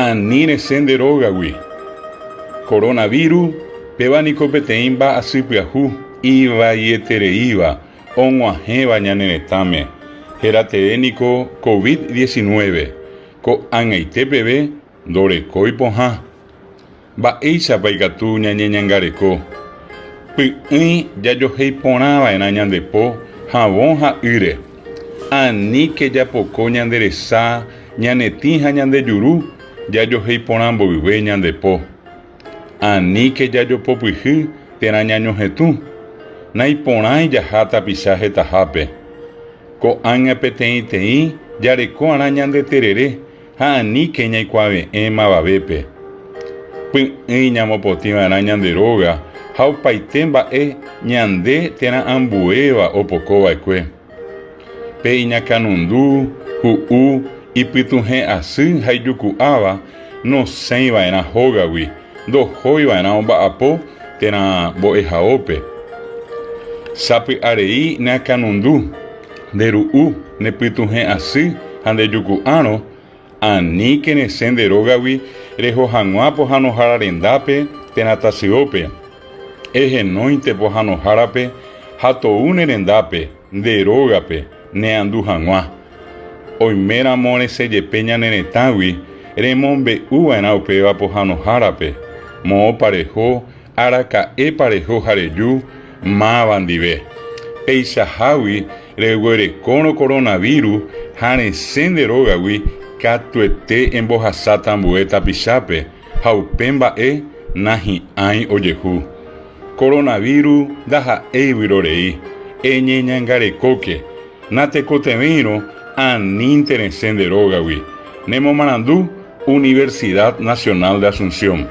Ani resẽ nde rógagui. Koronavíru, péva niko peteĩ mba'asy pyahu ivaietereíva og̃uahẽva ñane retãme. Héra tee niko Covid 19. Ko'ag̃aite peve ndorekói pohã. Mba'éichapa ikatu ñañeñangareko? Py'ỹi jajohéi porã va'erã ñande po havõ ha ýre. Aníke japoko ñande resa, ñane tĩ ha ñande juru jajohéi porã mboyve ñande po. Aníke jajopopyhy térã ñañohetũ. Naiporãi jaha tapicha hetahápe. Ko'ág̃a peteĩteĩ jareko'arã ñande terere ha aníke ñaikuave'ẽ mavavépe. Py'ỹi ñamopotĩ va'erã ñande róga ha opaite mba'e ñande térã ambuéva opoko va'ekue. Pe iñakãnundu, hu'u, ipytuhẽ asy ha ijuku'áva nosẽi va'erã hógagui, ndohói va'erã omba'apo térã mbo'ehaópe. Sapy'arei neakãnundu, nde ru'u, ne pytuhẽ asy ha nde juku'árõ, aníke resẽ nde rógagui reho hag̃ua pohãnohára rendápe térã tasyópe. Ehenóinte pohãnohárape ha tou ne rendápe, nde rógape, neandu hag̃ua. Oiméramo resẽ jepe ñane retãgui, remombe'uva'erã upéva pohãnohárape, moõpa reho Araka'épa reho ha reju máva ndive. Peichahágui reguerekórõ koronavíru ha resẽ nde rógagui katuete embohasáta ambue tapichápe ha upe mba'e nahi'ãi ojehu. Koronavíru ndaha'éi vyrorei, eñeñangarekóke, natekotevẽirõ anínte resẽ nde rógagui. Nemomarandu Universidad Nacional de Asunción.